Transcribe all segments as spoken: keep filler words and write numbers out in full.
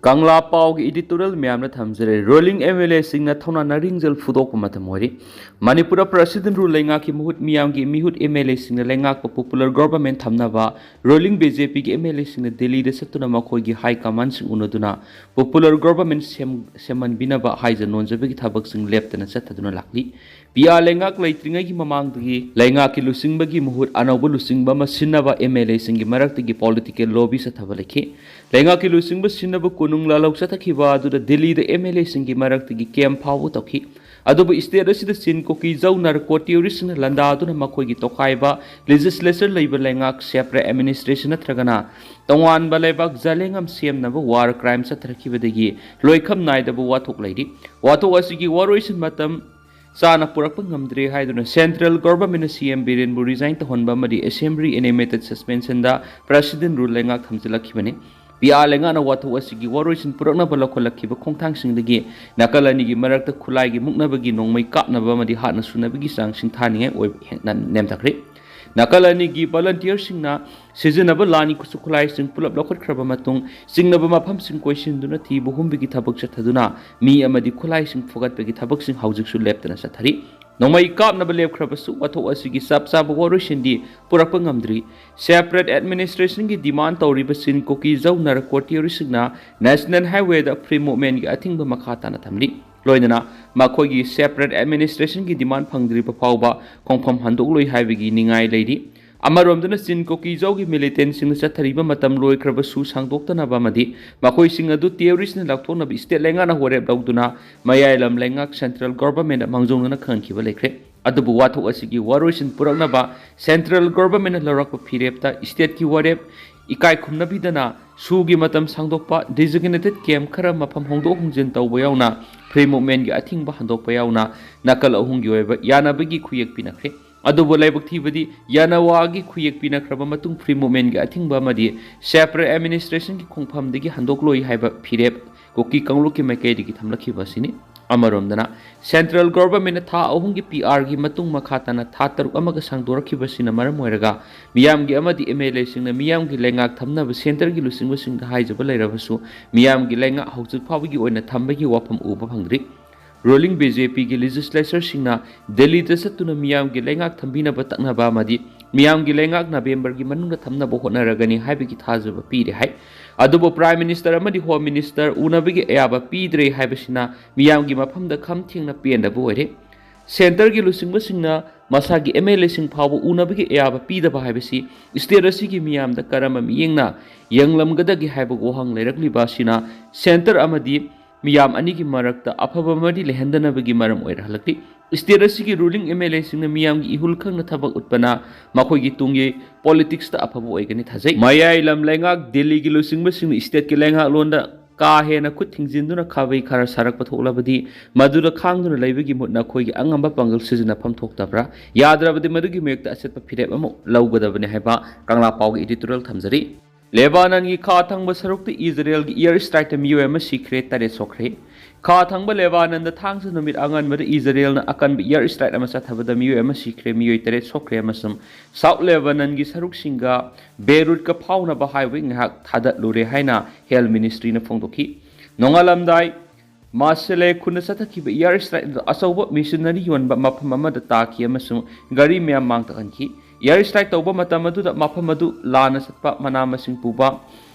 ꯀꯪꯂꯥ ꯄꯥꯎꯒꯤ editorial ꯃꯌꯥꯝꯅ ꯊꯝꯖꯔꯦ꯫ Ruling M L A ꯁꯤꯡꯅ ꯊꯧꯅꯥ ꯅꯔꯤꯡꯖꯦꯜ ꯐꯨꯗꯣꯛꯄ ꯃꯇꯝ ꯑꯣꯏꯔꯤ꯫ ꯃꯅꯤꯄꯨꯔꯗ President Rule ꯂꯩꯉꯥꯛꯀꯤ ꯃꯍꯨꯠ ꯃꯤꯌꯥꯝꯒꯤ ꯃꯤꯍꯨꯠ M L A ꯁꯤꯡꯅ ꯂꯩꯉꯥꯛꯄ popular government ꯊꯝꯅꯕ ruling B J P ꯒꯤ M L A ꯁꯤꯡꯅ ꯗꯤꯜꯂꯤꯗ ꯆꯠꯇꯨꯅ ꯃꯈꯣꯏꯒꯤ high command ꯁꯤꯡ ꯎꯅꯗꯨꯅ popular government ꯁꯦꯝ-, ꯁꯦꯝꯍꯟꯕꯤꯅꯕ ꯍꯥꯏꯖ ꯅꯣꯟꯖꯕꯒꯤ ꯊꯕꯛꯁꯤꯡ ꯂꯦꯞꯇꯅ ꯆꯠꯊꯗꯨꯅ ꯂꯥꯛꯂꯤ꯫ ꯄꯤ ꯑꯥꯔ ꯂꯩꯉꯥꯛ ꯂꯩꯇ꯭ꯔꯤꯉꯩꯒꯤ ꯃꯃꯥꯡꯗꯒꯤ ꯂꯩꯉꯥꯛꯀꯤ ꯂꯨꯆꯤꯡꯕꯒꯤ ꯃꯍꯨꯠ ꯑꯅꯧꯕ ꯂꯨꯆꯤꯡꯕ ꯑꯃ ꯁꯤꯟꯅꯕ M L A ꯁꯤꯡꯒꯤ ꯃꯔꯛꯇꯒꯤ political lobby ꯆꯠꯊꯕ ꯂꯩꯈꯤ꯫ ꯂꯩꯉꯥꯛꯀꯤ ꯂꯨꯆꯤꯡꯕ ꯁꯤꯟꯅꯕ ꯀꯣꯅꯨꯡ ꯂꯥꯜꯍꯧ ꯆꯠꯊꯈꯤꯕ ꯑꯗꯨꯗ ꯗꯤꯜꯂꯤꯗ M L A ꯁꯤꯡꯒꯤ ꯃꯔꯛꯇꯒꯤ camp ꯐꯥꯎꯕ ꯇꯧꯈꯤ꯫ ꯑꯗꯨꯕꯨ state ꯑꯁꯤꯗ ꯆꯤꯟ ꯀꯣꯀꯤ ꯖꯧ narco terrorist ꯁꯤꯡꯅ ꯂꯥꯟꯗꯥꯗꯨꯅ ꯃꯈꯣꯏꯒꯤ ꯇꯣꯈꯥꯏꯕ legislature ꯂꯩꯕ ꯂꯩꯉꯥꯛ separate administration ꯅꯠꯇ꯭ꯔꯒꯅ ꯇꯣꯉꯥꯟꯕ ꯂꯩꯕꯥꯛ ꯖꯂꯦꯡ ꯑꯃ ꯁꯦꯝꯅꯕ war crime ꯆꯠꯊꯔꯛꯈꯤꯕꯗꯒꯤ ꯂꯣꯏꯈꯝ ꯅꯥꯏꯗꯕ ꯋꯥꯊꯣꯛ ꯂꯩꯔꯤ꯫ ꯋꯥꯊꯣꯛ ꯑꯁꯤꯒꯤ ꯋꯥꯔꯣꯏꯁꯤꯟ ꯃꯇꯝ ꯆꯥꯅ ꯄꯨꯔꯛꯄ ꯉꯝꯗ꯭ꯔꯦ ꯍꯥꯏꯗꯨꯅ central government ꯅ C M ꯕꯤꯔꯦꯟꯕꯨ resign ꯇꯧꯍꯟꯕ ꯑꯃꯗꯤ assembly animated suspension ꯗ President Rule ꯂꯩꯉꯥꯛ ꯊꯝꯖꯤꯜꯂꯛꯈꯤꯕꯅꯤ꯫ ꯄꯤ ꯑꯥꯔ ꯂꯩꯉꯥꯛꯅ ꯋꯥꯊꯣꯛ ꯑꯁꯤꯒꯤ ꯋꯥꯔꯣꯏꯁꯤꯟ ꯄꯨꯔꯛꯅꯕ ꯂꯧꯈꯠꯂꯛꯈꯤꯕ ꯈꯣꯡꯊꯥꯡꯁꯤꯡꯗꯒꯤ ꯅꯥꯀꯜ ꯑꯅꯤꯒꯤ ꯃꯔꯛꯇ ꯈꯨꯠꯂꯥꯏꯒꯤ ꯃꯨꯛꯅꯕꯒꯤ ꯅꯣꯡꯃꯩ ꯀꯥꯞꯅꯕ ꯑꯃꯗꯤ ꯍꯥꯠꯅ ꯁꯨꯅꯕꯒꯤ ꯆꯥꯡ ꯁꯤꯡꯊꯥꯅꯤꯡꯉꯥꯏ ꯑꯣꯏꯕ ꯍꯦꯟꯅ ꯅꯦꯝꯊꯈ꯭ꯔꯦ꯫ ꯅꯥꯀꯜ ꯑꯅꯤꯒꯤ volunteer ꯁꯤꯡꯅ ꯁꯤꯖꯤꯟꯅꯕ ꯂꯥꯟꯒꯤ ꯈꯨꯠꯁꯨ ꯈꯨꯠꯂꯥꯏꯁꯤꯡ ꯄꯨꯂꯞ ꯂꯧꯈꯠꯈ꯭ꯔꯕ ꯃꯇꯨꯡ, ꯆꯤꯡꯅꯕ ꯃꯐꯝꯁꯤꯡ ꯀꯣꯏꯁꯤꯟꯗꯨꯅ ꯊꯤꯕ ꯍꯨꯝꯕꯒꯤ ꯊꯕꯛ ꯆꯠꯊꯗꯨꯅ ꯃꯤ ꯑꯃꯗꯤ ꯈꯨꯠꯂꯥꯏꯁꯤꯡ ꯐꯨꯒꯠꯄꯒꯤ ꯊꯕꯛꯁꯤꯡ ꯍꯧꯖꯤꯛꯁꯨ ꯂꯦꯞꯇꯅ ꯆꯠꯊꯔꯤ꯫ ꯅꯣꯡꯃꯩ ꯀꯥꯞꯅꯕ ꯂꯦꯞꯈ꯭ꯔꯕꯁꯨ ꯋꯥꯊꯣꯛ ꯑꯁꯤꯒꯤ ꯆꯞ ꯆꯥꯕ ꯋꯥꯔꯣꯏꯁꯤꯟꯗꯤ ꯄꯨꯔꯛꯄ ꯉꯝꯗ꯭ꯔꯤ꯫ Separate administration ꯒꯤ demand ꯇꯧꯔꯤꯕ ꯆꯤꯟ ꯀꯣꯀꯤ ꯖꯧ narco terrorist ꯁꯤꯡꯅ National Highway ꯗ free movement ꯒꯤ ꯑꯊꯤꯡꯕ ꯃꯈꯥ ꯇꯥꯅ ꯊꯝꯂꯤ꯫ ꯂꯣꯏꯅꯅ ꯃꯈꯣꯏꯒꯤ separate administration ꯒꯤ demand ꯐꯪꯗ꯭ꯔꯤꯕ ꯐꯥꯎꯕ ꯈꯣꯡꯐꯝ ꯍꯟꯗꯣꯛꯂꯣꯏ ꯍꯥꯏꯕꯒꯤ ꯅꯤꯡꯉꯥꯏ ꯂꯩꯔꯤ꯫ ꯑꯃꯔꯣꯝꯗꯅ ꯆꯤꯟ ꯀꯣꯀꯤ ꯖꯧꯒꯤ militant ꯁꯤꯡꯅ ꯆꯠꯊꯔꯤꯕ ꯃꯇꯝ ꯂꯣꯏꯈ꯭ꯔꯕꯁꯨ ꯁꯥꯡꯗꯣꯛꯇꯅꯕ ꯑꯃꯗꯤ ꯃꯈꯣꯏꯁꯤꯡ ꯑꯗꯨ terrorist ꯅ ꯂꯥꯎꯊꯣꯛꯅꯕ state ꯂꯩꯉꯥꯛꯅ ꯋꯥꯔꯦꯞ ꯂꯧꯗꯨꯅ ꯃꯌꯥꯏ ꯂꯝ ꯂꯩꯉꯥꯛ central government ꯗ ꯃꯥꯡꯖꯧꯅꯅ ꯈꯪꯍꯟꯈꯤꯕ ꯂꯩꯈ꯭ꯔꯦ꯫ ꯑꯗꯨꯕꯨ ꯋꯥꯊꯣꯛ ꯑꯁꯤꯒꯤ ꯋꯥꯔꯣꯏꯁꯤꯟ ꯄꯨꯔꯛꯅꯕ central government ꯅ ꯂꯧꯔꯛꯄ ꯐꯤꯔꯦꯞꯇ state ꯀꯤ ꯋꯥꯔꯦꯞ ꯏꯀꯥꯏ ꯈꯨꯝꯅꯕꯤꯗꯅ ꯁꯨꯒꯤ ꯃꯇꯝ ꯁꯥꯡꯗꯣꯛꯄ, designated camp ꯈꯔ ꯃꯐꯝ ꯍꯣꯡꯗꯣꯛ ꯍꯣꯡꯖꯤꯟ ꯇꯧꯕ ꯌꯥꯎꯅ free movement ꯒꯤ ꯑꯊꯤꯡꯕ ꯍꯟꯗꯣꯛꯄ ꯌꯥꯎꯅ ꯅꯥꯀꯜ ꯑꯍꯨꯝꯒꯤ ꯑꯣꯏꯕ ꯌꯥꯅꯕꯒꯤ ꯈꯨꯌꯦꯛ ꯄꯤꯅꯈ꯭ꯔꯦ꯫ ꯑꯗꯨꯕꯨ ꯂꯥꯏꯕꯛ ꯊꯤꯕꯗꯤ ꯌꯥꯅꯋꯥꯒꯤ ꯈꯨꯌꯦꯛ ꯄꯤꯅꯈ꯭ꯔꯕ ꯃꯇꯨꯡ free movement ꯒꯤ ꯑꯊꯤꯡꯕ ꯑꯃꯗꯤ separate administration ꯒꯤ ꯈꯣꯡꯐꯝꯗꯒꯤ ꯍꯟꯗꯣꯛꯂꯣꯏ ꯍꯥꯏꯕ ꯐꯤꯔꯦꯞ ꯀꯨꯀꯤ ꯀꯥꯡꯂꯨꯞꯀꯤ ꯃꯥꯏꯀꯩꯗꯒꯤ ꯊꯝꯂꯛꯈꯤꯕ ꯑꯁꯤꯅꯤ꯫ ꯑꯃꯔꯣꯝꯗꯅ, central governmentꯅ ꯊꯥ ꯑꯍꯨꯝꯒꯤ ꯄꯤ ꯑꯥꯔꯒꯤ ꯃꯇꯨꯡ ꯃꯈꯥ ꯇꯥꯅ ꯊꯥ ꯇꯔꯨꯛ ꯑꯃꯒ ꯁꯥꯡꯗꯣꯔꯛꯈꯤꯕꯁꯤꯅ ꯃꯔꯝ ꯑꯣꯏꯔꯒ, ꯃꯤꯌꯥꯝꯒꯤ ꯑꯃꯗꯤ ꯑꯦꯝ ꯑꯦꯜ ꯑꯦꯁꯤꯡꯅ ꯃꯤꯌꯥꯝꯒꯤ ꯂꯩꯉꯥꯛ ꯊꯝꯅꯕ centreꯒꯤ ꯂꯨꯆꯤꯡꯕꯁꯤꯡꯗ ꯍꯥꯏꯖꯕ ꯂꯩꯔꯕꯁꯨ, ꯃꯤꯌꯥꯝꯒꯤ ꯂꯩꯉꯥꯛ ꯍꯧꯖꯤꯛ ꯐꯥꯎꯕꯒꯤ ꯑꯣꯏꯅ ꯊꯝꯕꯒꯤ ꯋꯥꯐꯝ ꯎꯕ ꯐꯪꯗ꯭ꯔꯤ꯫ Ruling ꯕꯤ ꯖꯦ ꯄꯤꯒꯤ legislatorꯁꯤꯡꯅ ꯗꯦꯜꯂꯤꯗ ꯆꯠꯇꯨꯅ ꯃꯤꯌꯥꯝꯒꯤ ꯂꯩꯉꯥꯛ ꯊꯝꯕꯤꯅꯕ ꯇꯛꯅꯕ ꯑꯃꯗꯤ ꯃꯤꯌꯥꯝꯒꯤ ꯂꯩꯉꯥꯛ ꯅꯕꯦꯝꯕꯔꯒꯤ ꯃꯅꯨꯡꯗ ꯊꯝꯅꯕ ꯍꯣꯠꯅꯔꯒꯅꯤ ꯍꯥꯏꯕꯒꯤ ꯊꯥꯖꯕ ꯄꯤꯔꯦ ꯍꯥꯏ꯫ ꯑꯗꯨꯕꯨ Prime Minister ꯑꯃꯗꯤ Home Minister ꯎꯅꯕꯒꯤ ꯑꯌꯥꯕ ꯄꯤꯗ꯭ꯔꯦ ꯍꯥꯏꯕꯁꯤꯅ ꯃꯤꯌꯥꯝꯒꯤ ꯃꯐꯝꯗ ꯈꯝ ꯊꯦꯡꯅ ꯄꯦꯟꯗꯕ ꯑꯣꯏꯔꯦ꯫ Centreꯒꯤ ꯂꯨꯆꯤꯡꯕꯁꯤꯡꯅ ꯃꯁꯥꯒꯤ ꯑꯦꯝ ꯑꯦꯜ ꯑꯦꯁꯤꯡ ꯐꯥꯎꯕ ꯎꯅꯕꯒꯤ ꯑꯌꯥꯕ ꯄꯤꯗꯕ ꯍꯥꯏꯕꯁꯤ state ꯑꯁꯤꯒꯤ ꯃꯤꯌꯥꯝꯗ ꯀꯔꯝꯕ ꯃꯤꯠꯌꯦꯡꯅ ꯌꯦꯡꯂꯝꯒꯗꯒꯦ ꯍꯥꯏꯕ ꯋꯥꯍꯪ ꯂꯩꯔꯛꯂꯤꯕ ꯑꯁꯤꯅ centre ꯑꯃꯗꯤ ꯃꯤꯌꯥꯝ ꯑꯅꯤꯒꯤ ꯃꯔꯛꯇ ꯑꯐꯕ ꯃꯔꯤ ꯂꯩꯍꯟꯗꯅꯕꯒꯤ ꯃꯔꯝ ꯑꯣꯏꯔꯛꯂꯛꯂꯤ꯫ State ꯑꯁꯤꯒꯤ ruling ꯑꯦꯝ ꯑꯦꯜ ꯑꯦꯁꯤꯡꯅ ꯃꯤꯌꯥꯝꯒꯤ ꯏꯍꯨꯜ ꯈꯪꯅ ꯊꯕꯛ ꯎꯠꯄꯅ ꯃꯈꯣꯏꯒꯤ ꯇꯨꯡꯒꯤ politicsꯇ ꯑꯐꯕ ꯑꯣꯏꯒꯅꯤ ꯊꯥꯖꯩ꯫ ꯃꯌꯥꯏ ꯂꯝ ꯂꯩꯉꯥꯛ ꯗꯦꯜꯂꯤꯒꯤ ꯂꯨꯆꯤꯡꯕꯁꯤꯡꯅ stateꯀꯤ ꯂꯩꯉꯥꯛꯂꯣꯟꯗ ꯀꯥ ꯍꯦꯟꯅ ꯈꯨꯠ ꯊꯤꯡꯖꯤꯟꯗꯨꯅ ꯈꯥꯕꯩ ꯈꯔ ꯁꯥꯔꯛꯄ ꯊꯣꯛꯂꯕꯗꯤ, ꯃꯗꯨꯗ ꯈꯥꯡꯗꯨꯅ ꯂꯩꯕꯒꯤ ꯃꯍꯨꯠ ꯅꯈꯣꯏꯒꯤ ꯑꯉꯝꯕ ꯄꯥꯡꯒꯜ ꯁꯤꯖꯤꯟꯅꯐꯝ ꯊꯣꯛꯇꯕ꯭ꯔꯥ? ꯌꯥꯗ꯭ꯔꯕꯗꯤ ꯃꯗꯨꯒꯤ ꯃꯥꯌꯣꯛꯇ ꯑꯆꯦꯠꯄ ꯐꯤꯔꯦꯞ ꯑꯃ ꯂꯧꯒꯗꯕꯅꯤ ꯍꯥꯏꯕ ꯀꯪꯂꯥ ꯄꯥꯎꯒꯤ editorial ꯊꯝꯖꯔꯤ꯫ ꯂꯦꯕꯥꯅꯟꯒꯤ ꯈꯥ ꯊꯪꯕ ꯁꯔꯨꯛꯇ ꯏꯖꯔꯦꯜꯒꯤ air strikeꯇ ꯃꯤꯑꯣꯏ ꯑꯃ ꯁꯤꯈ꯭ꯔꯦ, ꯇꯔꯦꯠ ꯁꯣꯛꯈ꯭ꯔꯦ꯫ ꯈꯥ ꯊꯪꯕ ꯂꯦꯕꯥꯅꯟꯗ ꯊꯥꯡꯖ ꯅꯨꯃꯤꯠ ꯑꯉꯟꯕꯗ ꯏꯖꯔꯦꯜꯅ ꯑꯀꯟꯕ air strike ꯑꯃ ꯆꯠꯊꯕꯗ ꯃꯤꯑꯣꯏ ꯑꯃ ꯁꯤꯈ꯭ꯔꯦ, ꯃꯤꯑꯣꯏ ꯇꯔꯦꯠ ꯁꯣꯛꯈ꯭ꯔꯦ ꯑꯃꯁꯨꯡ South ꯂꯦꯕꯥꯅꯟꯒꯤ ꯁꯔꯨꯛꯁꯤꯡꯒ ꯕꯦꯔꯨꯠꯀ ꯐꯥꯎꯅꯕ highway ꯉꯥꯏꯍꯥꯛ ꯊꯥꯗꯠꯂꯨꯔꯦ ꯍꯥꯏꯅ health ministryꯅ ꯐꯣꯡꯗꯣꯛꯈꯤ꯫ ꯅꯣꯡꯉꯥꯜꯂꯝꯗꯥꯏ ꯃꯥꯁꯦꯂꯦ ꯈꯨꯟꯗ ꯆꯠꯊꯈꯤꯕ air strike ꯑꯗꯨ ꯑꯆꯧꯕ machinery ꯌꯣꯟꯕ ꯃꯐꯝ ꯑꯃꯗ ꯇꯥꯈꯤ ꯑꯃꯁꯨꯡ ꯒꯥꯔꯤ ꯃꯌꯥꯝ ꯃꯥꯡ ꯇꯥꯛꯍꯟꯈꯤ꯫ Air strike ꯇꯧꯕ ꯃꯇꯝ ꯑꯗꯨꯗ ꯃꯐꯝ ꯑꯗꯨ ꯂꯥꯟꯅ ꯆꯠꯄ ꯃꯅꯥ ꯃꯁꯤꯡ ꯄꯨꯕ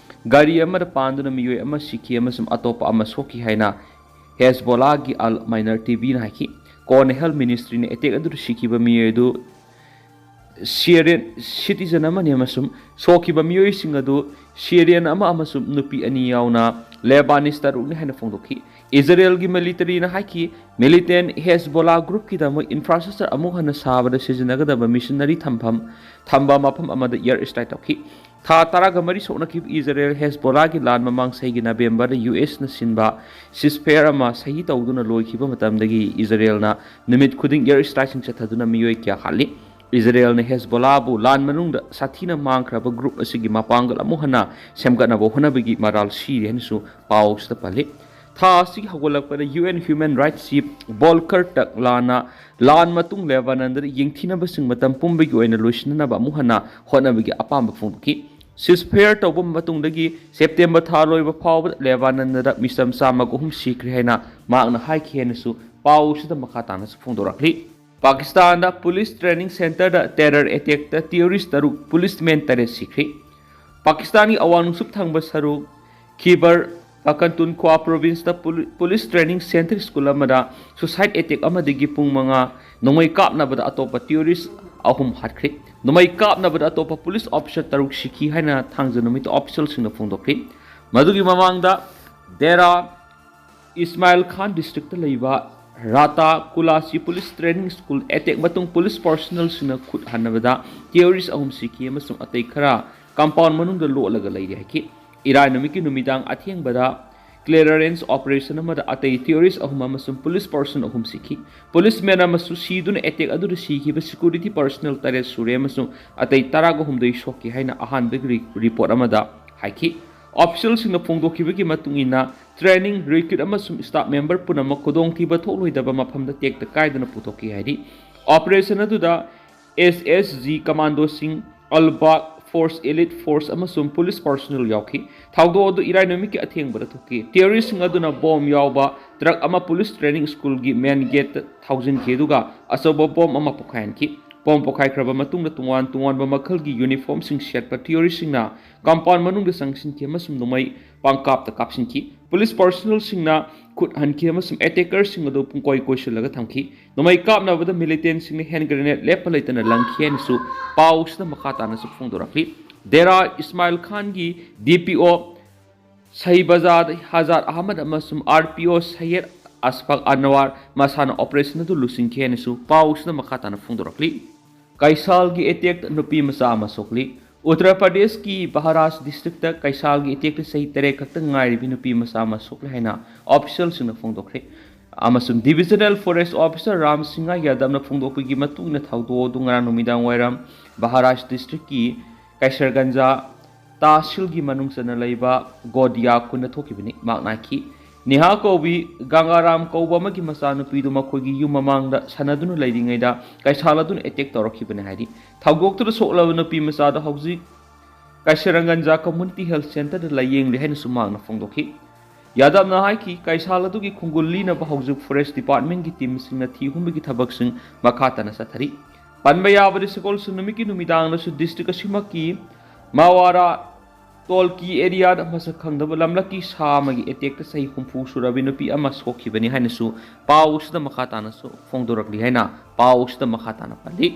ꯒꯥꯔꯤ ꯑꯃꯗ ꯄꯥꯟꯗꯨꯅ ꯃꯤꯑꯣꯏ ꯑꯃ ꯁꯤꯈꯤ ꯑꯃꯁꯨꯡ ꯑꯇꯣꯞꯄ ꯑꯃ ꯁꯣꯛꯈꯤ ꯍꯥꯏꯅ ꯍꯦꯖꯕꯣꯂꯥꯒꯤ ꯑꯜ ꯃꯥꯏꯅꯔ ꯇꯤꯚꯤꯅ ꯍꯥꯏꯈꯤ꯫ ꯀꯣꯟꯅ health ministryꯅ attack ꯑꯗꯨꯗ ꯁꯤꯈꯤꯕ ꯃꯤꯑꯣꯏ ꯑꯗꯨ Syrian citizen ꯑꯃꯅꯤ ꯑꯃꯁꯨꯡ ꯁꯣꯛꯈꯤꯕ ꯃꯤꯑꯣꯏꯁꯤꯡ ꯑꯗꯨ Syrian ꯑꯃ ꯑꯃꯁꯨꯡ ꯅꯨꯄꯤ ꯑꯅꯤ ꯌꯥꯎꯅ Lebanese ꯇꯔꯨꯛꯅꯤ ꯍꯥꯏꯅ ꯐꯣꯡꯗꯣꯛꯈꯤ꯫ ꯏꯖꯔꯦꯜꯒꯤ militaryꯅ ꯍꯥꯏꯈꯤ, militant Hezbollah groupꯀꯤꯗꯃꯛ infrastructure ꯑꯃꯨꯛ ꯍꯟꯅ ꯁꯥꯕꯗ ꯁꯤꯖꯤꯟꯅꯒꯗꯕ machinery ꯊꯝꯐꯝ, ꯊꯝꯕ ꯃꯐꯝ ꯑꯃꯗ air strike ꯇꯧꯈꯤ꯫ ꯊꯥ ꯇꯔꯥꯒ ꯃꯔꯤ ꯁꯣꯛꯅꯈꯤꯕ ꯏꯖꯔꯦꯜ ꯍꯦꯖꯕꯣꯂꯥꯒꯤ ꯂꯥꯟ ꯃꯃꯥꯡ ꯆꯍꯤꯒꯤ ꯅꯕꯦꯝꯕꯔꯗ ꯌꯨ ꯑꯦꯁꯅ ꯁꯤꯟꯕ ceasefire ꯑꯃ ꯁꯍꯤ ꯇꯧꯗꯨꯅ ꯂꯣꯏꯈꯤꯕ ꯃꯇꯝꯗꯒꯤ ꯏꯖꯔꯦꯜꯅ ꯅꯨꯃꯤꯠ ꯈꯨꯗꯤꯡ air strikeꯁꯤꯡ ꯆꯠꯊꯗꯨꯅ ꯃꯤꯑꯣꯏ ꯀꯌꯥ ꯍꯥꯠꯂꯤ꯫ ꯏꯖꯔꯦꯜꯅ ꯍꯦꯖꯕꯣꯂꯥꯕꯨ ꯂꯥꯟ ꯃꯅꯨꯡꯗ ꯁꯥꯊꯤꯅ ꯃꯥꯡꯈ꯭ꯔꯕ group ꯑꯁꯤꯒꯤ ꯃꯄꯥꯡꯒꯜ ꯑꯃꯨꯛ ꯍꯟꯅ ꯁꯦꯝꯒꯠꯅꯕ ꯍꯣꯠꯅꯕꯒꯤ ꯃꯔꯥꯜ ꯁꯤꯔꯦ ꯍꯥꯏꯅꯁꯨ ꯄꯥꯎ ꯑꯁꯤꯗ ꯄꯜꯂꯤ꯫ ꯊꯥ ꯑꯁꯤꯒꯤ ꯍꯧꯒꯠꯂꯛꯄꯗ UN Human Rights Chief Volker Turk ꯂꯥꯟꯅ ꯂꯥꯟ ꯃꯇꯨꯡ ꯂꯦꯕꯥꯅꯟꯗꯗ ꯌꯦꯡꯊꯤꯅꯕꯁꯤꯡ ꯃꯇꯝ ꯄꯨꯝꯕꯒꯤ ꯑꯣꯏꯅ ꯂꯣꯏꯁꯤꯟꯅꯅꯕ ꯑꯃꯨꯛ ꯍꯟꯅ ꯍꯣꯠꯅꯕꯒꯤ ꯑꯄꯥꯝꯕ ꯐꯣꯡꯗꯣꯛꯈꯤ꯫ ꯁꯤꯁꯐꯦꯌꯔ ꯇꯧꯕ ꯃꯇꯨꯡꯗꯒꯤ ꯁꯦꯞꯇꯦꯝꯕꯔ ꯊꯥ ꯂꯣꯏꯕ ꯐꯥꯎꯕꯗ ꯂꯦꯕꯥꯅꯟꯗꯗ ꯃꯤꯆꯝ ꯆꯥꯝꯃꯒ ꯑꯍꯨꯝ ꯁꯤꯈ꯭ꯔꯦ ꯍꯥꯏꯅ ꯃꯍꯥꯛꯅ ꯍꯥꯏꯈꯤ ꯍꯥꯏꯅꯁꯨ ꯄꯥꯎ ꯑꯁꯤꯗ ꯃꯈꯥ ꯇꯥꯅꯁꯨ ꯐꯣꯡꯗꯣꯔꯛꯂꯤ꯫ ꯄꯥꯀꯤꯁꯇꯥꯟꯗ ꯄꯨꯂꯤꯁ ꯇ꯭ꯔꯦꯅꯤꯡ ꯁꯦꯟꯇꯔꯗ ꯇꯦꯔꯔ ꯑꯦꯇꯦꯛꯇ ꯇꯤꯌꯣꯔꯤꯁ꯭ꯠ ꯇꯔꯨꯛ, ꯄꯨꯂꯤꯁꯃꯦꯟ ꯇꯔꯦꯠ ꯁꯤꯈ꯭ꯔꯤ꯫ ꯄꯥꯀꯤꯁꯇꯥꯟꯒꯤ ꯑꯋꯥꯡ ꯅꯣꯡꯆꯨꯞ ꯊꯪꯕ ꯁꯔꯨꯛ ꯈꯤꯕꯔ ꯄꯈꯟꯇꯨꯟꯈ꯭ꯋꯥ ꯄ꯭ꯔꯣꯚꯤꯟꯁꯇ ꯄꯨꯂꯤ-, ꯄꯨꯂꯤꯁ ꯇ꯭ꯔꯦꯅꯤꯡ ꯁꯦꯟꯇꯔ ꯁ꯭ꯀꯨꯜ ꯑꯃꯗ ꯁꯨꯁꯥꯏꯠ ꯑꯦꯇꯦꯛ ꯑꯃꯗꯒꯤ ꯄꯨꯡ ꯃꯉꯥ ꯅꯣꯡꯃꯩ ꯀꯥꯞꯅꯕꯗ ꯑꯇꯣꯞꯄ ꯇꯤꯌꯣꯔꯤꯁ꯭ꯠ ꯑꯍꯨꯝ ꯍꯥꯠꯈ꯭ꯔꯤ꯫ ꯅꯣꯡꯃꯩ ꯀꯥꯞꯅꯕꯗ ꯑꯇꯣꯞꯄ ꯄꯨꯂꯤꯁ ꯑꯣꯐꯤꯁꯥꯔ ꯇꯔꯨꯛ ꯁꯤꯈꯤ ꯍꯥꯏꯅ ꯊꯥꯡꯖ ꯅꯨꯃꯤꯠꯇ ꯑꯣꯐꯤꯁꯤꯌꯦꯜꯁꯤꯡꯅ ꯐꯣꯡꯗꯣꯛꯈꯤ꯫ ꯃꯗꯨꯒꯤ ꯃꯃꯥꯡꯗ ꯗꯦꯔꯥ ꯏꯁꯃꯥꯏꯜ ꯈꯥꯟ ꯗꯤꯁꯇ꯭ꯔꯤꯛꯇ ꯂꯩꯕ ꯔꯥꯇꯥ ꯀꯨꯂꯥꯁꯤ ꯄꯨꯂꯤꯁ ꯇ꯭ꯔꯦꯅꯤꯡ ꯁ꯭ꯀꯨꯜ ꯑꯦꯇꯦꯛ ꯃꯇꯨꯡ ꯄꯨꯂꯤꯁ ꯄꯔꯁꯣꯅꯦꯜꯁꯤꯡꯅ ꯈꯨꯠ ꯍꯟꯅꯕꯗ ꯇꯤꯌꯣꯔꯤꯁ꯭ꯠ ꯑꯍꯨꯝ ꯁꯤꯈꯤ ꯑꯃꯁꯨꯡ ꯑꯇꯩ ꯈꯔ ꯀꯝꯄꯥꯎꯟ ꯃꯅꯨꯡꯗ ꯂꯣꯠꯂꯒ ꯂꯩꯔꯤ ꯍꯥꯏꯈꯤ꯫ ꯏꯔꯥꯏ ꯅꯨꯃꯤꯠꯀꯤ ꯅꯨꯃꯤꯗꯥꯡ ꯑꯊꯦꯡꯕꯗ ꯀ꯭ꯂꯤꯌꯔꯦꯟꯁ ꯑꯣꯄꯔꯦꯁꯟ ꯑꯃꯗ ꯑꯇꯩ ꯇꯤꯌꯣꯔꯤꯁ꯭ꯠ ꯑꯍꯨꯝ ꯑꯃꯁꯨꯡ ꯄꯨꯂꯤꯁ ꯄꯔꯁꯣꯅꯦꯜ ꯑꯍꯨꯝ ꯁꯤꯈꯤ꯫ ꯄꯨꯂꯤꯁꯃꯦꯟ ꯑꯃꯁꯨ ꯁꯤꯗꯨꯅ ꯑꯦꯇꯦꯛ ꯑꯗꯨꯗ ꯁꯤꯈꯤꯕ ꯁꯦꯀ꯭ꯌꯨꯔꯤꯇꯤ ꯄꯔꯁꯣꯅꯦꯜ ꯇꯔꯦꯠ ꯁꯨꯔꯦ ꯑꯃꯁꯨꯡ ꯑꯇꯩ ꯇꯔꯥꯒ ꯍꯨꯝꯗꯣꯏ ꯁꯣꯛꯈꯤ ꯍꯥꯏꯅ ꯑꯍꯥꯟꯕꯒꯤ ꯔꯤ-, ꯔꯤꯄꯣꯔꯠ ꯑꯃꯗ ꯍꯥꯏꯈꯤ꯫ ꯑꯣꯐꯤꯁꯤꯌꯦꯜꯁꯤꯡꯅ ꯐꯣꯡꯗꯣꯛꯈꯤꯕꯒꯤ ꯃꯇꯨꯡ ꯏꯟꯅ, ꯇ꯭ꯔꯦꯅꯤꯡ, ꯔꯤꯀ꯭ꯔꯨꯠ ꯑꯃꯁꯨꯡ ꯁ꯭ꯇꯥꯐ ꯃꯦꯝꯕꯔ ꯄꯨꯝꯅꯃꯛ ꯈꯨꯗꯣꯡꯊꯤꯕ ꯊꯣꯛꯂꯣꯏꯗꯕ ꯃꯐꯝꯗ ꯇꯦꯛꯇ ꯀꯥꯏꯗꯅ ꯄꯨꯊꯣꯛꯈꯤ ꯍꯥꯏꯔꯤ꯫ ꯑꯣꯄꯔꯦꯁꯟ ꯑꯗꯨꯗ SSG ꯀꯃꯥꯟꯗꯣꯁꯤꯡ, ꯑꯜꯕꯥꯛ ꯐꯣꯔꯁ, ꯏꯂꯤꯠ ꯐꯣꯔꯁ ꯑꯃꯁꯨꯡ ꯄꯨꯂꯤꯁ ꯄꯔꯁꯣꯅꯦꯜ ꯌꯥꯎꯈꯤ꯫ ꯊꯧꯗꯣꯛ ꯑꯗꯨ ꯏꯔꯥꯏ ꯅꯨꯃꯤꯠꯀꯤ ꯑꯊꯦꯡꯕꯗ ꯊꯣꯛꯈꯤ꯫ ꯇꯤꯌꯣꯔꯤꯁ꯭ꯠꯁꯤꯡ ꯑꯗꯨꯅ ꯕꯣꯝ ꯌꯥꯎꯕ ꯇ꯭ꯔꯛ ꯑꯃ ꯄꯨꯂꯤꯁ ꯇ꯭ꯔꯦꯅꯤꯡ ꯁ꯭ꯀꯨꯜꯒꯤ ꯃꯦꯟ ꯒꯦꯠꯇ ꯊꯧꯖꯤꯟꯈꯤ, ꯑꯗꯨꯒ ꯑꯆꯧꯕ ꯕꯣꯝ ꯑꯃ ꯄꯣꯈꯥꯏꯍꯟꯈꯤ꯫ ꯕꯣꯝ ꯄꯣꯈꯥꯏꯈ꯭ꯔꯕ ꯃꯇꯨꯡꯗ ꯇꯣꯉꯥꯟ ꯇꯣꯉꯥꯟꯕ ꯃꯈꯜꯒꯤ ꯌꯨꯅꯤꯐꯣꯔꯝꯁꯤꯡ ꯁꯦꯠꯄ ꯇꯤꯌꯣꯔꯤꯁ꯭ꯠꯁꯤꯡꯅ ꯀꯝꯄꯥꯎꯟ ꯃꯅꯨꯡꯗ ꯆꯪꯁꯤꯟꯈꯤ ꯑꯃꯁꯨꯡ ꯅꯣꯡꯃꯩ ꯄꯪꯀꯥꯞꯇ ꯀꯥꯞꯁꯤꯟꯈꯤ꯫ ꯄꯨꯂꯤꯁ ꯄꯔꯁꯣꯅꯦꯜꯁꯤꯡꯅ ꯈꯨꯠ ꯍꯟꯈꯤ ꯑꯃꯁꯨꯡ ꯑꯦꯇꯦꯀꯔꯁꯤꯡ ꯑꯗꯨ ꯄꯨꯡꯀꯣꯏ ꯀꯣꯏꯁꯤꯜꯂꯒ ꯊꯝꯈꯤ꯫ ꯅꯣꯡꯃꯩ ꯀꯥꯞꯅꯕꯗ ꯃꯤꯂꯤꯇꯦꯟꯁꯤꯡꯅ ꯍꯦꯟ ꯒ꯭ꯔꯦꯅꯦꯗ ꯂꯦꯞꯄ ꯂꯩꯇꯅ ꯂꯪꯈꯤ ꯍꯥꯏꯅꯁꯨ ꯄꯥꯎꯁꯤꯗ ꯃꯈꯥ ꯇꯥꯅꯁꯨ ꯐꯣꯡꯗꯣꯔꯛꯂꯤ꯫ ꯗꯦꯔꯥ ꯏꯁꯃꯥꯏꯜ ꯈꯥꯟꯒꯤ DPO ꯁꯍꯤꯕꯖꯥꯗ ꯍꯖꯥꯔ ꯑꯍꯃꯗ ꯑꯃꯁꯨꯡ RPO ꯁꯌꯦꯗ ꯑꯁꯐꯥꯛ ꯑꯟꯋꯥꯔ ꯃꯁꯥꯅ ꯑꯣꯄꯔꯦꯁꯟ ꯑꯗꯨ ꯂꯨꯆꯤꯡꯈꯤ ꯍꯥꯏꯅꯁꯨ ꯄꯥꯎꯁꯤꯗ ꯃꯈꯥ ꯇꯥꯅ ꯐꯣꯡꯗꯣꯔꯛꯂꯤ꯫ ꯀꯩꯁꯥꯜꯒꯤ ꯑꯦꯇꯦꯛꯇ ꯅꯨꯄꯤ ꯃꯆꯥ ꯑꯃ ꯁꯣꯛꯂꯤ꯫ ꯎꯠꯇꯔ ꯄ꯭ꯔꯗꯦꯁꯀꯤ ꯕꯍꯔꯥꯖ ꯗꯤꯁꯇ꯭ꯔꯤꯛꯇ ꯀꯩꯁꯥꯜꯒꯤ ꯑꯦꯇꯦꯛꯇ ꯆꯍꯤ ꯇꯔꯦꯠ ꯈꯛꯇ ꯉꯥꯏꯔꯤꯕꯤ ꯅꯨꯄꯤ ꯃꯆꯥ ꯑꯃ ꯁꯣꯛꯂꯦ ꯍꯥꯏꯅ ꯑꯣꯐꯤꯁꯤꯌꯦꯜꯁꯤꯡꯅ ꯐꯣꯡꯗꯣꯛꯈ꯭ꯔꯦ꯫ ꯑꯃꯁꯨꯡ divisional forest officer Ram Singh ꯌꯥꯗꯕꯅ ꯐꯣꯡꯗꯣꯛꯄꯒꯤ ꯃꯇꯨꯡ ꯏꯟꯅ ꯊꯧꯗꯣꯛ ꯑꯗꯨ ꯉꯔꯥꯡ ꯅꯨꯃꯤꯗꯥꯡ ꯋꯥꯏꯔꯝ ꯕꯍꯔꯥꯖ ꯗꯤꯁꯇ꯭ꯔꯤꯛꯀꯤ ꯀꯩꯁꯔꯒꯟꯖꯥ ꯇꯥꯁꯤꯜꯒꯤ ꯃꯅꯨꯡ ꯆꯟꯅ ꯂꯩꯕ ꯒꯣꯗꯤꯌꯥ ꯈꯨꯟꯗ ꯊꯣꯛꯈꯤꯕꯅꯤ꯫ ꯃꯍꯥꯛꯅ ꯍꯥꯏꯈꯤ, ꯅꯤꯍꯥ ꯀꯧꯕꯤ ꯒꯪꯒꯥꯔꯥꯝ ꯀꯧꯕ ꯑꯃꯒꯤ ꯃꯆꯥꯅꯨꯄꯤꯗꯨ ꯃꯈꯣꯏꯒꯤ ꯌꯨꯝ ꯃꯃꯥꯡꯗ ꯁꯥꯟꯅꯗꯨꯅ ꯂꯩꯔꯤꯉꯩꯗ ꯀꯩꯁꯥꯜ ꯑꯗꯨꯅ ꯑꯦꯇꯦꯛ ꯇꯧꯔꯛꯈꯤꯕꯅꯤ ꯍꯥꯏꯔꯤ꯫ ꯊꯧꯗꯣꯛꯇꯨꯗ ꯁꯣꯛꯂꯕ ꯅꯨꯄꯤ ꯃꯆꯥꯗꯨ ꯍꯧꯖꯤꯛ ꯀꯥꯏꯁꯔꯪꯒꯟꯖꯥ ꯀꯝꯃ꯭ꯌꯨꯅꯤꯇꯤ ꯍꯦꯜꯊ ꯁꯦꯟꯇꯔꯗ ꯂꯥꯌꯦꯡꯂꯤ ꯍꯥꯏꯅꯁꯨ ꯃꯍꯥꯛꯅ ꯐꯣꯡꯗꯣꯛꯈꯤ꯫ ꯌꯥꯗꯕꯅ ꯍꯥꯏꯈꯤ, ꯀꯩꯁꯥꯜ ꯑꯗꯨꯒꯤ ꯈꯣꯡꯒꯨꯜ ꯂꯤꯅꯕ ꯍꯧꯖꯤꯛ ꯐꯣꯔꯦꯁ ꯗꯤꯄꯥꯔꯠꯃꯦꯟꯒꯤ ꯇꯤꯝꯁꯤꯡꯅ ꯊꯤ ꯍꯨꯝꯕꯒꯤ ꯊꯕꯛꯁꯤꯡ ꯃꯈꯥ ꯇꯥꯅ ꯆꯠꯊꯔꯤ꯫ ꯄꯟꯕ ꯌꯥꯕꯗꯤ ꯁꯒꯣꯜꯁꯦꯟ ꯅꯨꯃꯤꯠꯀꯤ ꯅꯨꯃꯤꯗꯥꯡꯗꯁꯨ ꯗꯤꯁꯇ꯭ꯔꯤꯛ ꯑꯁꯤꯃꯛꯀꯤ ꯃꯥꯋꯥꯔꯥ ꯇꯣꯜꯀꯤ ꯑꯦꯔꯤꯌꯥꯗ ꯃꯁꯛ ꯈꯪꯗꯕ ꯂꯝꯂꯛꯀꯤ ꯁꯥ ꯑꯃꯒꯤ ꯑꯦꯇꯦꯛꯇ ꯆꯍꯤ ꯍꯨꯝꯐꯨ ꯁꯨꯔꯕꯤ ꯅꯨꯄꯤ ꯑꯃ ꯁꯣꯛꯈꯤꯕꯅꯤ ꯍꯥꯏꯅꯁꯨ ꯄꯥꯎ ꯑꯁꯤꯗ ꯃꯈꯥ ꯇꯥꯅꯁꯨ ꯐꯣꯡꯗꯣꯔꯛꯂꯤ ꯍꯥꯏꯅ ꯄꯥꯎ ꯑꯁꯤꯗ ꯃꯈꯥ ꯇꯥꯅ ꯄꯜꯂꯤ꯫